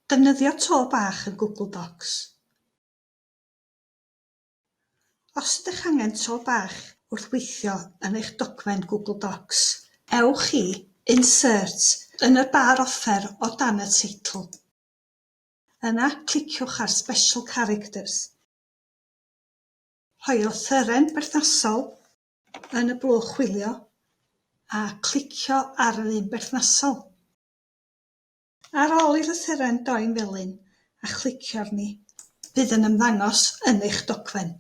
Defnyddio to bach yn Google Docs. Os ydych angen to bach wrth weithio yn eich dogfen Google Docs, ewch i Insert yn y bar offer o dan y teitl. Yna, cliciwch ar Special Characters. Rhoi lythyren berthnasol yn y blwch chwilio a clicio ar yr un berthnasol. Ar ôl i lythyren doi'n felyn a chlicio arni, bydd yn ymddangos yn eich dogfen.